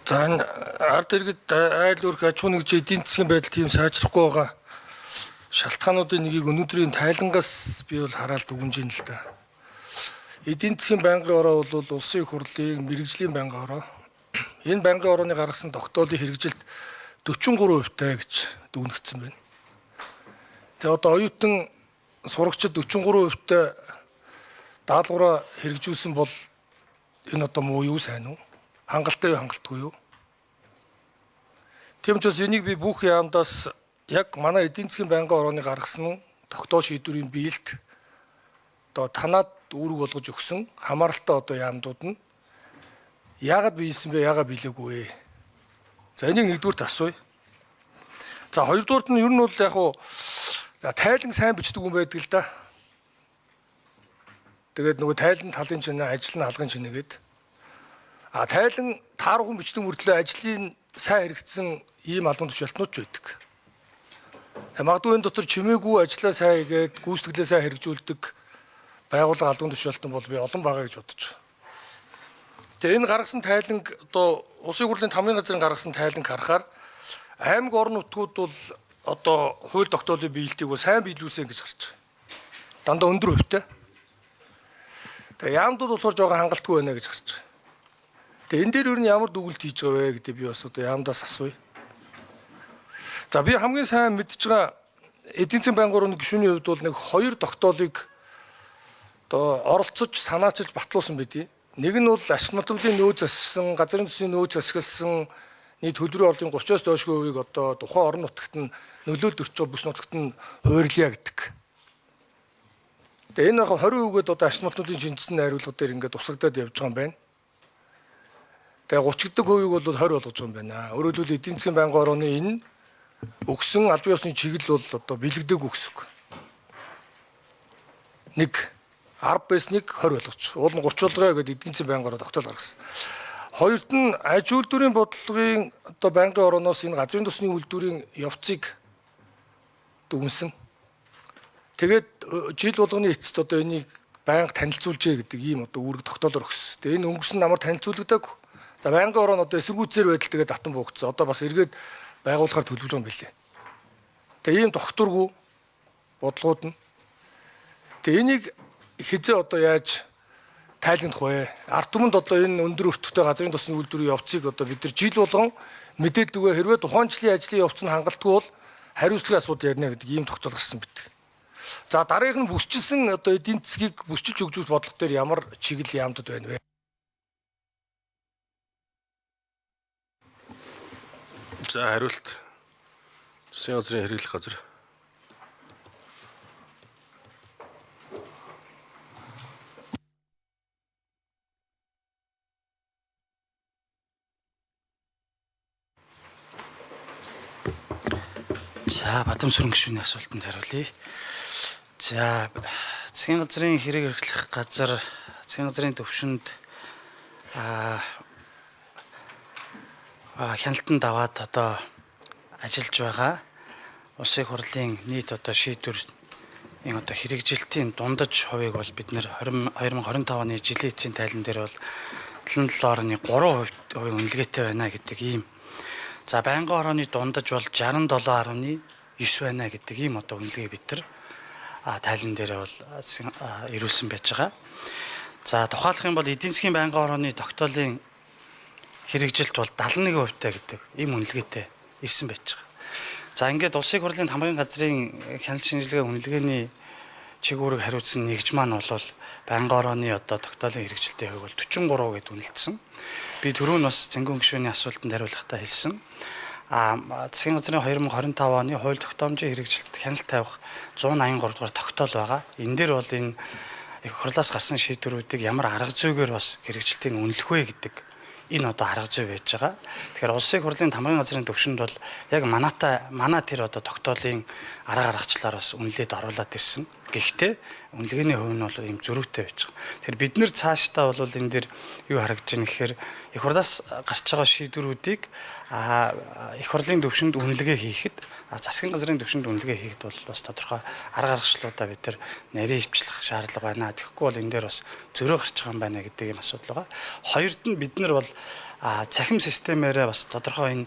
За, энэ ард иргэд, айл өрх, аж ахуйн нэгж, эдийн засгийн байдал тийм сайжрахгүй байгаа шалтгаануудын нэгийг өнөөдрийн тайлангаас би бол хараал дүгнж ин л да. Эдийн засгийн байнгын ороо бол улсын их хурлын мэргэжлийн байнгын ороо. Энэ байнгын орооны гаргасан тогтоолын хэрэгжилт 43% таа гэж дүгнэгдсэн байна. Тэгээ одоо оюутан сурагчид 43% таа даалгавраа хэрэгжүүлсэн бол энэ одоо муу юу, сайн уу? Хангалттай юу, хангалтгүй юу? Тийм учраас энийг би бүх яамдаас яг манай эдийн засгийн байнгын орооны гаргасан тогтоол шийдвэрийн биелэлт одоо танаад үүрэг болгож өгсөн хамааралтай одоо яамдууд нь яагаад биелсэн бэ? Яагаад биелээгүй вэ? За, энийг нэгдүгээрт асууя. За, хоёрдугаарт нь ер нь бол яг уу за тайлан сайн бичдэг хүн байдаг л да. Тэгээд нөгөө тайлан талын чинь ажил нь алган чинь нэгэд. А тайлан таархан бичдэг мөртлөө ажлын сайн хэрэгцсэн ийм албан тушаалтнууд ч байдаг. Магадгүй энэ дотор чимээгүй ажлаа сайн хийгээд гүйцэтгэлээ сайн хэрэгжүүлдэг байгууллага, албан тушаалтан бол би олон байгаа гэж бодож байна. Тэгээ энэ гаргасан тайланг, одоо улсын хурлын тамгын газрын гаргасан тайланг харахаар аймаг, орон нутгууд бол одоо хууль тогтоолын биелэлтийг бол сайн биелүүлсэн гэж гарч байгаа. Дандаа өндөр хувьтай. Тэгээ яамдууд болохоор жоохон хангалтгүй байна гэж гарч байгаа. Тэгээ энэ дээр ер нь ямар дүгнэлт хийж байгаа вэ гэдэг би бас одоо яамдаас асууя. За, би хамгийн сайн мэдж байгаа эдийн засгийн байнгын орны гишүүний хувьд бол нэг хоёр тогтоолыг одоо оролцож санаачилж батлуулсан байдیں۔ Нэг нь бол ашиг малтмлын нөөц ассан, газрын төсвийн нөөц ашигласан нийт төлбөрийн орлогын 30-оос доош хувийг одоо тухайн орон нутагт нь нөлөөлөлт өрчөө бүс нутагт нь хуваарлая гэдэг. Тэгээ энэ яг 20%-д одоо ашиг малтмлын шинжилсэн найруулга дээр ингээд тусагдаад явж байгаа юм байна. Тэгээ 30 гэдэг хувийг бол 20 болгож байгаа юм байна. Өөрөөр хэлбэл эдийн засгийн байнгын орооны энэ өгсөн албан ёсны чиглэл бол одоо бэлэгдээгүй гэсэн үг. Нэг 10 байсныг 20 болгоч. Уул нь 30 болгоё гэдээ эдийн засгийн байнгын ороо тогтоол гаргасан. Хоёрт нь аж үйлдвэрийн бодлогын одоо байнгын орооноос энэ газрын тосны үйлдвэрийн явцыг дүгнсэн. Тэгээд жил болгоны эцэст одоо энийг байнга танилцуулжээ гэдэг ийм одоо үүрэг тогтоолоор өгсөн. Тэгээ энэ өнгөрсөн намар танилцуулагдаагүй. За, байнгын ороо нь одоо эсэргүүцээр байдал тэгээд татан буугдсан. Одоо бас эргээд байгуулахаар төлөвлөж байгаа юм билээ. Тэгээ ийм тогтворгүй бодлогууд нь. Тэгээ энийг хизээ одоо яаж тайлгнах вэ? Ард түмэнд одоо энэ өндөр өртөгтэй газрын тосны үйлдвэрийн явцыг одоо бид нар жил болгон мэдээлдэг. Хэрвээ тухайн жилийн ажлын явц нь хангалтгүй бол хариуцлагын асуудал ярина гэдэг ийм тогтоол гарсан байдаг. За, дараагийнх нь бүсчилсэн одоо эдийн засгийг бүсчилж хөгжүүлэх бодлого дээр ямар чиглэл яамдад байна вэ? За, хариулт. Засгийн газрын хэрэглэх газар. За, Бадамсүрэн гишүүний асуултанд хариулъя. За, засгийн газрын хэрэг эрхлэх газар засгийн газрын төвшөнд хяналтанд аваад одоо ажиллаж байгаа улсын хурлын нийт одоо шийдвэрийн одоо хэрэгжилтийн дундаж хувийг бол бид нэр 2025 оны жилийн эцсийн тайлан дээр бол 77.3% үнэлгээтэй байна гэдэг ийм. За, байнгын орооны дундаж бол 67.9 байна гэдэг ийм одоо үнэлгээ бид нар тайлан дээр бол ирүүлсэн байж байгаа. За, тухайлах юм бол эдийн засгийн байнгын орооны тогтоолын хэрэгжилт бол 71% таа гэдэг ийм үнэлгээтэй ирсэн байж байгаа. За, ингээд улсын хурлын тамгын газрын хяналт шинжилгээ үнэлгээний чиг үүрэг хариуцсан нэгж маань бол байнгын орооны одоо тогтоолын хэрэгжилтийн хувь бол 43 гэд үнэлсэн. Би түрүү нь бас Цэнгүүн гишүүний асуултанд хариулахдаа хэлсэн. Засгийн газрын 2025 оны хууль тогтоомжийн хэрэгжилт хяналт тавих 183 дугаар тогтоол байгаа. Энэ дээр бол энэ их хурлаас гарсан шийдвэрүүдийг ямар арга зүйгээр бас хэрэгжилтийг үнэлэх вэ гэдэг энэ одоо арга зүй байж байгаа. Тэгэхээр улсын хурлын тамгын газрын төвшөнд бол яг манай тэр одоо тогтоолын арга аргачлалаар бас үнэлээд оруулаад ирсэн. Гэхдээ Үнэлгээний хувь нь бол ийм зөрүүтэй байж байгаа. Тэгэхээр бид нэр цаашдаа бол энэ дэр юу харагдаж байна гэхээр их хурлаас гарч байгаа шийдвэрүүдийг их хурлын төвшөнд үнэлгээ хийхэд, засгийн газрын төвшөнд үнэлгээ хийхэд бол бас тодорхой арга аргачлалуудаа бид нар нарийн хвчлэх шаардлага байна. Тэгэхгүй бол энэ дээр бас зөрөө гарч байгаа юм байна гэдэг юм асуудал байгаа. Хоёрд нь бид нар бол цахим системээрээ бас тодорхой энэ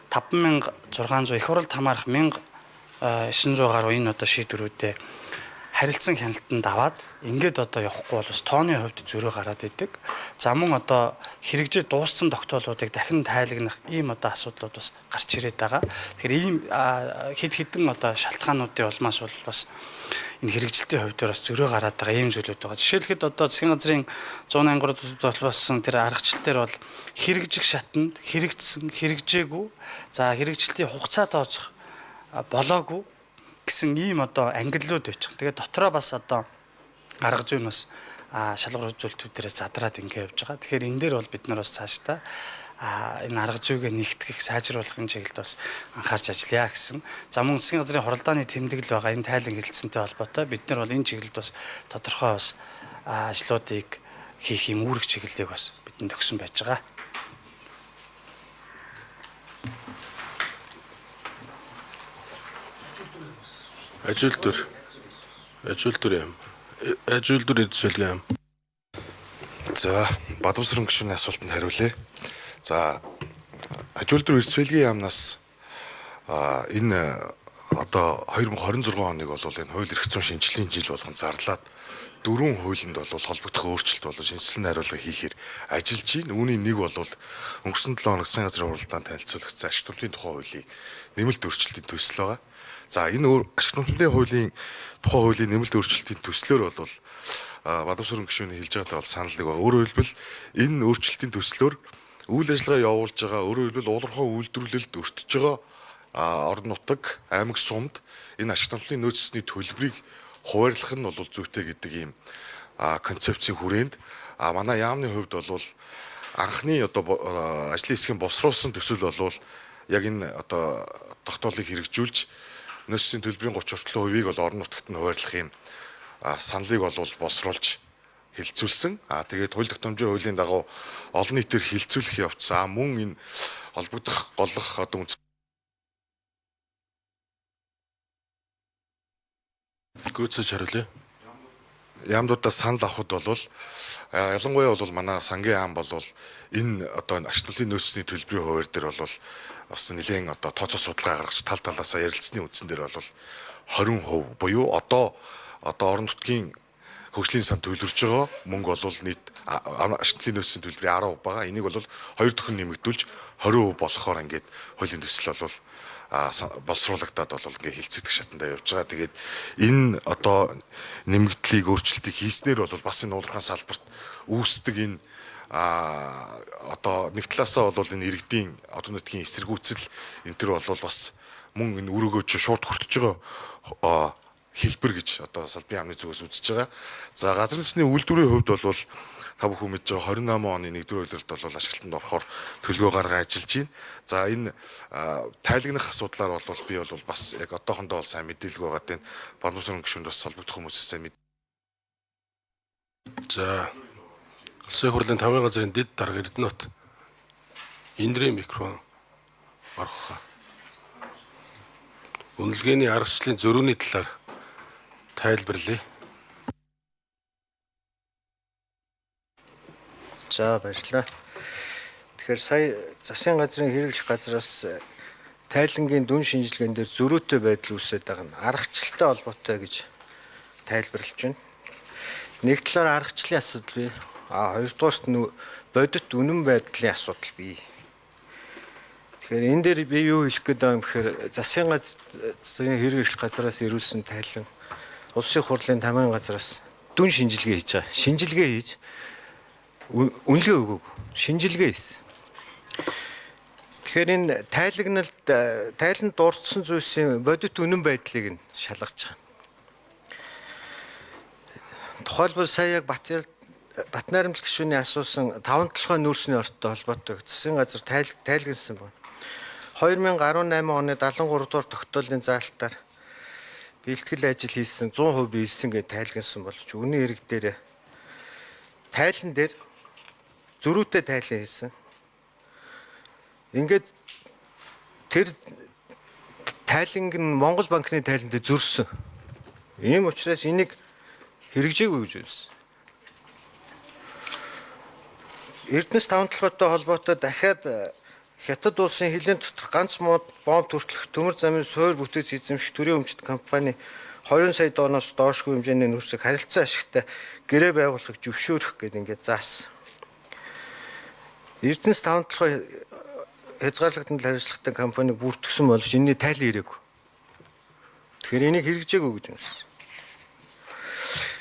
5600 их хуралд хамаарах 1900 гаруй энэ одоо шийдвэрүүдээ харилцан хяналтанд аваад ингээд одоо явахгүй бол бас тооны хувьд зөрөө гараад идэг. За мөн одоо хэрэгжээ дууссан тогтоолуудыг дахин тайлагнах ийм одоо асуудлууд бас гарч ирээд байгаа. Тэгэхээр ийм хэд хэдэн одоо шалтгаануудын улмаас бол бас энэ хэрэгжилтийн хувьд бас зөрөө гараад байгаа ийм зүйлүүд байгаа. Жишээлхэд одоо засгийн газрын 183 холбоосон тэр аргачлал дээр бол хэрэгжих шатанд хэрэгжсэн, хэрэгжээгүй, за хэрэгжилтийн хугацаа тооцох болоогүй гэсэн ийм одоо ангиллууд байж байгаа. Тэгээд дотроо бас одоо арга зүй нь бас шалгуур үзүүлэлтүүдээрээ задраад ингэ явж байгаа. Тэгэхээр энэ дээр бол бид нар бас цаашдаа энэ арга зүйгээ нэгтгэх, сайжруулахын чиглэлд бас анхаарч ажиллая гэсэн. За мөн засгийн газрын хуралдааны тэмдэглэл байгаа энэ тайлан хэлэлцэнтэй холбоотой бид нар бол энэ чиглэлд бас тодорхой бас ажлуудыг хийх юм үүрэг чиглэлийг бас бидэнд өгсөн байж байгаа. Ажил төр юм. Ажил төр эдсэлгээ юм. За, Бадамсрын гишүүний асуултанд хариулъя. За, Ажил төр эрдэсвэлгийн яамнаас энэ одоо 2026 оныг бол энэ хууль эрх зүйн шинжилгээний жил болгон зарлаад дөрвөн хуулинд бол холбогдох өөрчлөлт болон шинжилсэн хариулга хийхээр ажиллаж байна. Үүний нэг бол өнгөрсөн 7 хоног засгийн газрын хуралдаанд танилцуулагдсан ашиг турлын тухай хуулийн нэмэлт өөрчлөлтийн төсөл байгаа. За, энэ ашиг турлын хуулийн тухай хуулийн нэмэлт өөрчлөлтийн төслөөр бол Бадамсрын гишүүний хэлж байгаатай бол санал нэг байна. Өөрөөр хэлбэл энэ өөрчлөлтийн төслөөр үйл ажиллагаа явуулж байгаа, өөрөөр хэлбэл уулуурхай үйлдвэрлэлд өртөж байгаа орон нутаг, аймаг сумд энэ ашиг турлын нөөцсний төлбөрийг хуваарлах нь бол зүйтэй гэдэг ийм концепцийн хүрээнд манай яамны хувьд бол анхны одоо ажлын хэсгийн босруулсан төсөл бол яг энэ одоо тогтоолыг хэрэгжүүлж нөөцсний төлбөрийн 30 хүртэл хувийг бол орон нутагт нь хуваарлах юм саналыг бол босруулж хэлэлцүүлсэн. Тэгээд хууль тогтоомжийн хуулийн дагуу олон нийтээр хэлэлцүүлэх явцсан. Мөн энэ холбогдох голлох одоо үндэс Гүйцэж хариулъя. Яамнуудаас санал авахд бол ялангуяа бол манай сангийн яам бол энэ одоо ашиг турлын нөөцсний төлбөрийн хуваар дээр бол бас нэлээд одоо тооцоо судалгаа гаргаж тал талаасаа ярилцсны үндсэн дээр бол 20% буюу одоо орон нутгийн хөгжлийн сан төлөрж байгаа мөнгө бол нийт ашиг турлын нөөцсний төлбөрийн 10% байгаа. Энийг бол хоёр дахин нэмэгдүүлж 20% болохоор ингээд хуулийн төсөл бол боловсруулагдаад бол ингээ хилцэгдэх шатандаа явж байгаа. Тэгээд энэ одоо нэмэгдлийг өөрчлөлтийг хийснээр бол бас энэ уулуурхайн салбарт үүсдэг энэ одоо нэг талаасаа бол энэ иргэдийн орон нутгийн эсэргүүцэл энэ төр бол бас мөн энэ өрөөгөө чи шууд хүртэж байгаа хэлбэр гэж одоо салбарын яамны зүгээс үзэж байгаа. За, газар нөөцний үйлдвэрийн хувьд бол та бүхэн мэдж байгаа 28 оны 1-р улиралд бол ашиглалтанд орохоор төлөвлөгөө гаргаа ажиллаж байна. За, энэ тайлагнах асуудлаар бол би бол бас яг одоохондоо бол сайн мэдээлгүй байгаа даа. Бадамсрын гишүүнд бас холбогдох хүмүүсээс сайн мэд. За, Улсын хурлын тавын газрын дэд дарга Эрдэнэт Индрийн микрофон орох хаа. Үнэлгээний аргачлалын зөрүүний талаар тайлбарлая. За, баярлалаа. Тэгэхээр сая засгийн газрын хэрэглэх газраас тайлангийн дүн шинжилгээн дээр зөрүүтэй байдал үүсээд байгаа нь аргачлалтай холбоотой гэж тайлбарлаж байна. Нэг талаар аргачлалын асуудал бий. Хоёрдугаарт нь бодит үнэн байдлын асуудал бий. Тэгэхээр энэ дээр би юу хэлэх гээд байгаа юм гэхээр засгийн газрын хэрэглэх газраас ирүүлсэн тайлан улсын хурлын тамгын газраас дүн шинжилгээ хийж байгаа. Шинжилгээ хийж үнэлгээ өгөөг. Шинжилгээ хийсэн. Тэгэхээр энэ тайлагналд тайланд дурдсан зүйлсийн бодит үнэн байдлыг нь шалгаж байгаа. Тухайлбал сая яг Батнайрамжил гишүүний асуусан таван толгой нүүрсний орттой холбоотой засгийн газар тайлгнасан байна. 2018 оны 73 дугаар тогтоолын заалтаар Бэлтгэл ажил хийсэн 100% биелсэн гэж тайлгансан боловч үнэн хэрэг дээр тайлан дээр зөрүүтэй тайлан хийсэн. Ингээд тэр тайланг нь Монгол банкны тайлан дээр зөрсөн. Ийм учраас энийг хэрэгжээгүй гэж үзсэн. Эрдэнэс таван толгойтой холбоотой дахиад Хятад улсын хилийн дотор ганц мод бомб төртлөх төмөр замын суур бүтэц эзэмших төрийн өмчт компани 20 сая доллароос доошгүй хэмжээний нөөцийг харилцан ашигтай гэрээ байгуулахыг зөвшөөрөх гэдэг ингээд заасан. Эрдэнэс таван толгой хязгаарлагдсан хариуцлагатай компаниг бүртгэсэн боловч энэний тайлан ирээгүй. Тэгэхээр энийг хэрэгжээгүй гэж үзсэн.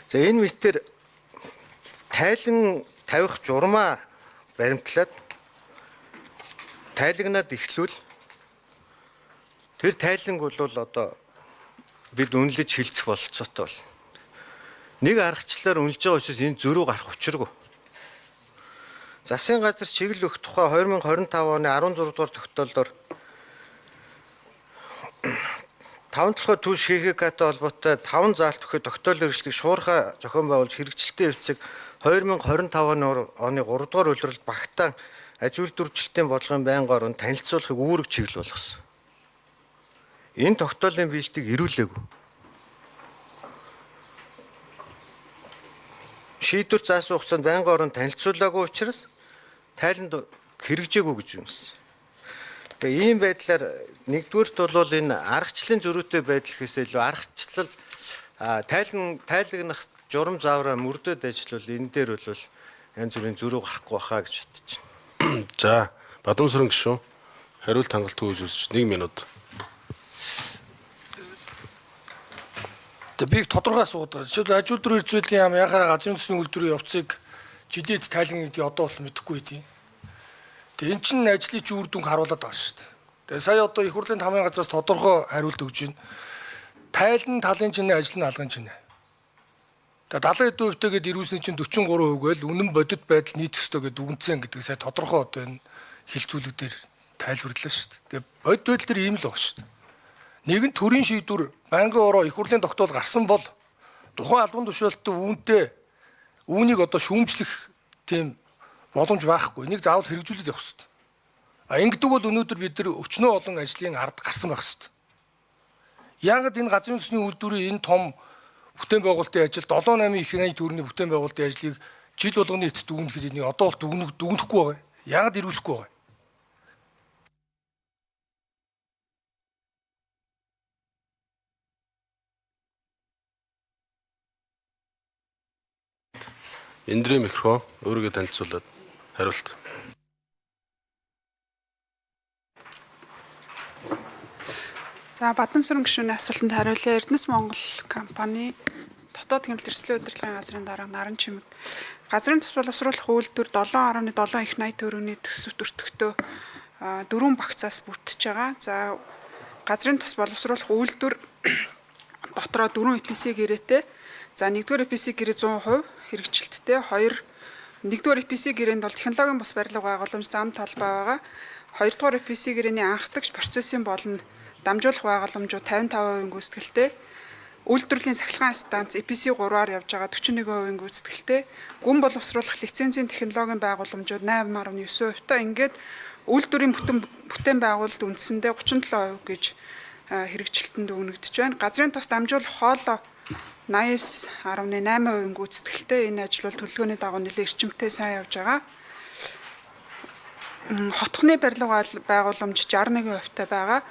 За энэ мэтэр тайлан тавих журмаа баримтлаад тайлагнаад эхлүүл тэр тайланг бол одоо бид үнэлж хилцэх бололцоотой бол. Нэг аргачлалаар үнэлж байгаа учраас энэ зөрүү гарах учиргүй. Засгийн газар чиглэл өгөх тухай 2025 оны 16 дугаар тогтоолдоор таван толгой түвш ХХК-тай холбоотой 5 заалт өгөх тогтоол хэрэгжлийг шуурхай зохион байгуулж хэрэгжилтийн хэвцэг 2025 оны 3 дугаар улиралд багтаан аж үйлдвэрчлэлтийн бодлогын байнгын оронд танилцуулахыг үүрэг чиглэл болгосон. Энэ тогтоолын биелтийг ирүүлээгүй. Шийдвэр заасан хугацаанд байнгын оронд танилцуулаагүй учраас тайланд хэрэгжээгүй гэж юмсан. Тэгээ ийм байдлаар нэгдүгüрт бол энэ аргачлалын зөрүүтэй байдал гэхээс илүү аргачлал тайлан тайлагнах журам заавраа мөрдөд ажиллавал энэ дээр бол янз бүрийн зөрүү гарахгүй байхаа гэж бодож байна. За, Бадамсран гишүүн хариулт хангалтгүй гэж үзэж 1 минут. Тэгээ би их тодорхой асуудаг. Жишээлбэл аж үйлдвэр хэрэгцээлийн яам яхаараа газрын төсний үйлдвэрийн явцыг жилийн эц тайлан гэдгийг одоо бол мэдэхгүй тийм. Тэгээ эн чинь ажлын чи үр дүнг харуулад байгаа шүү дээ. Тэгээ сая одоо их хурлын тамын газраас тодорхой хариулт өгч байна. Тайлан талын чинээ ажил нь алган чинээ. Тэгээ 70 хэдэн хувьтэйгээд ирүүлсний чинь 43% гээл үнэн бодит байдал нийцэх ёстой гэдэг үгэнцэн гэдэг сая тодорхой одоо энэ хилцүүлэг дээр тайлбарлаа шүү дээ. Тэгээ бодит байдал дээр ийм л байгаа шүү дээ. Нэг нь төрийн шийдвэр байнгын ороо их хурлын тогтоол гарсан бол тухайн албан тушаалттай үүнтэй үүнийг одоо шүүмжлэх тийм боломж байхгүй. Энийг заавал хэрэгжүүлээд явах хэрэгтэй. А ингэдэг бол өнөөдөр бид нар өчнөө олон ажлын ард гарсан байх хэрэгтэй. Яагаад энэ газрын төсний үйлдвэрийн энэ том бүтээн байгуулалтын ажил 7 8 их 80 төгрөгийн бүтээн байгуулалтын ажлыг жил болгоны эцэст дүгнэхэд энийг одоо бол дүгнэхгүй байгаа. Яагаад ирүүлэхгүй байгаа? Эндрийн микрофон өөрийгөө танилцуулаад хариулт. За Бадамсран гишүүний асуултанд хариулъя. Эрдэнэс Монгол компани дотоод хяналт эрсдлийн удирдлагын газрын дарга Наран Чимэг газрын тус боловсруулах үйлдвэр 7.7 их 80 төгрөгийн төсөвт өртөгтөө дөрвөн багцаас бүрдэж байгаа. За газрын тус боловсруулах үйлдвэр дотроо дөрвөн EPC гэрээтэй. За нэгдүгээр EPC гэрээ 100% хэрэгжилттэй, нэгдүгээр EPC гэрээнд бол технологийн бус барилга байгууламж зам талбай байгаа. Хоёрдугаар EPC гэрээний анхдагч процессын болон дамжуулах байгууламжууд 55% гүйцэтгэлтэй. Үйлдвэрлэлийн цахилгаан станц EPC 3-аар явж байгаа 41% гүйцэтгэлтэй. Гүн боловсруулах лицензийн технологийн байгууламжууд 8.9% та ингээд үйлдвэрийн бүтээн байгуулалт үндсэндээ 37% гэж хэрэгжилтэнд өгнөгдөж байна. Газрын тус дамжуулах хоолой 89.8% гүйцэтгэлтэй. Энэ ажил бол төлөвлөгөөний дагуу нэлээд эрчимтэй сайн явж байгаа. Хотхны барилга байгууламж 61% та байгаа.